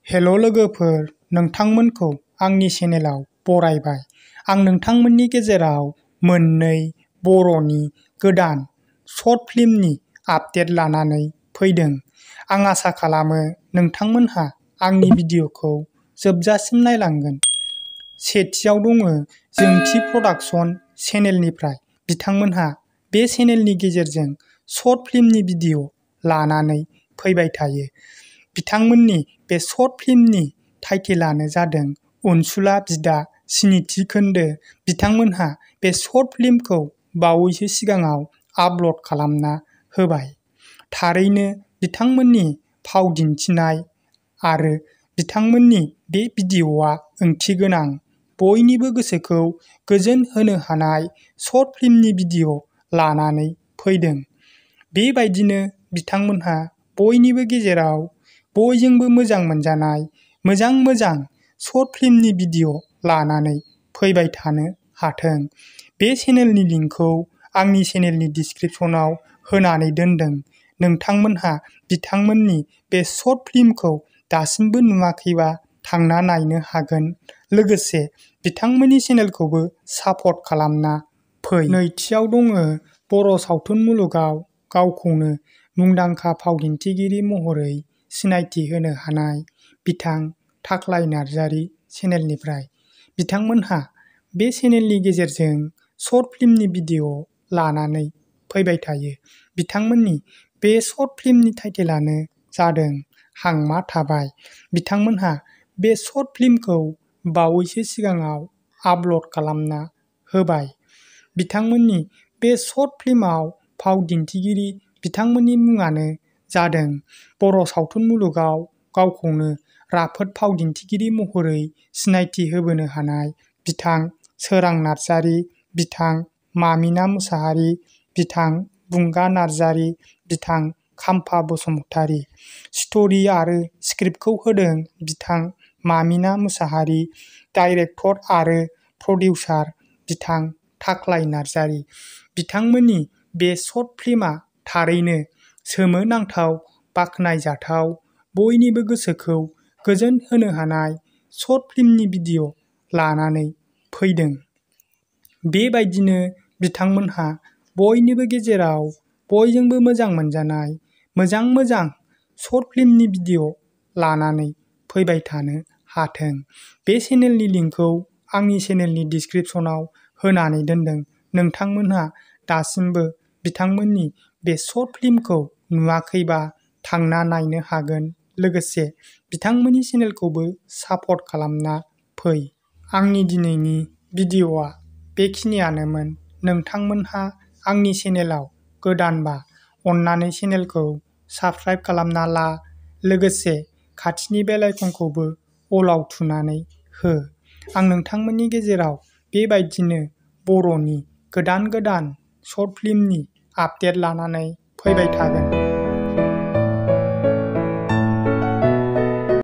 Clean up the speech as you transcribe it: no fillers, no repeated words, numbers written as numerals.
हेल' लोगोफोर, नोंथांमोनखौ आंनि चेनेलाव बरायबाय। आं नोंथांमोननि गेजेराव मोननै बर'नि गोदान शर्ट फिल्मनि आपडेट लानानै फैदों। आं आसा खालामो नोंथांमोनहा आंनि भिडिअ'खौ जोबजासिम नायलांगोन। सेथियाव दङ जोंथि प्रडाक्शन चेनेलनिफ्राय। बिथांमोनहा बे चेनेलनि गेजेरजों शर्ट फिल्मनि भिडिअ' लानानै फैबाय थायो। बिथांमोननि बे शर्ट फिल्मनि टाइटेलानो जादों अनसुला बिदा स्निथि खोन्दो। बिथांमोनहा बे शर्ट फिल्मखौ बावैसो सिगाङाव आपल'ड खालामना होबाय। थारैनो बिथांमोननि फाव दिन्थिनाय आरो बिथांमोननि बे भिडिअ'आ ओंथिगोनां, बयनिबो गोसोखौ गोजोन होनो हानाय शर्ट फिल्मनि भिडिअ' लानानै फैदों। बेबायदिनो बिथांमोनहा बयनिबो गेजेराव बयजोंबो मोजां मोनजानाय मोजां शर्ट फिल्मनि भिडिअ' लानानै फैबाय थानो हाथों। बे चेनेलनि लिंकखौ आंनि चेनेलनि डिसक्रिपसनाव होनानै दोनदों। नोंथांमोनहा बिथांमोननि बे शर्ट फिल्मखौ दासिमबो नुवाखैबा थांना नायनो हागोन। लोगोसे बिथांमोननि चेनेलखौबो सापर्ट खालामना फै। नैथियाव दङ बर' सावथुन मुलुगाव गावखौनो मुंदांखा फाव दिन्थिगिरि महरै सिनायथि होनो हानाय बिथां थाख्लाय नार्जारि चेनेलनिफ्राय। बिथांमोनहा बे चेनेलनि गेजेरजों शर्ट फिल्मनि भिडिअ' लानानै फैबाय थायो। बिथांमोननि बे शर्ट फिल्मनि टाइटेलानो जादों हांमा थाबाय। बिथांमोनहा बे शर्ट फिल्मखौ बावैसो सिगाङाव आपल'ड खालामना होबाय। बिथांमोननि बे शर्ट फिल्माव फाव दिन्थिगिरि बिथांमोननि मुङानो जादों बर' सावथुन मुलुगाव गावखौनो राफोद फाव दिन्थिगिरि महरै सिनायथि होबोनो हानाय बिथां सोरां नार्जारि, बिथां मामिना मुसाहारि, बिथां बुंगा नार्जारि, बिथां खाम्फा बसुमतारि। स्ट'रि आरो स्क्रिप्टखौ होदों बिथां मामिना मुसाहारि। डाइरेक्टर आरो प्रडिउसार बिथां थाख्लाय नार्जारि। बिथांमोननि बे शर्ट फिल्मआ थारैनो सोमोनांथाव, बाख्नायजाथाव, बयनिबो गोसोखौ गोजोन होनो हानाय शर्ट फिल्मनि भिडिअ' लानानै फैदों। बेबायदिनो बिथांमोनहा बयनिबो गेजेराव बयजोंबो मोजां मोनजानाय मोजां शर्ट फिल्मनि भिडिअ' लानानै फैबाय थानो हाथों। बे चेनेलनि लिंकखौ आंनि चेनेलनि डिसक्रिपसनाव होनानै दोनदों। नोंथांमोनहा दासिमबो बिथांमोननि बे शर्ट फिल्मखौ नुवाखैबा थांना नायनो हागोन। लोगोसे बिथांमोननि चेनेलखौबो सापर्ट खालामना फै। आंनि दिनैनि भिडिअ'आ बेखिनियानोमोन। नोंथांमोनहा आंनि चेनेलाव गोदानबा अन्नानै चेनेलखौ साबस्क्राइब खालामना ला। लोगोसे खाथिनि बेल आइकनखौबो अलाव थुनानै हो। आं नोंथांमोननि गेजेराव बेबायदिनो बर'नि गोदान शर्ट फिल्मनि आपडेट लानानै फैबाय थागोन।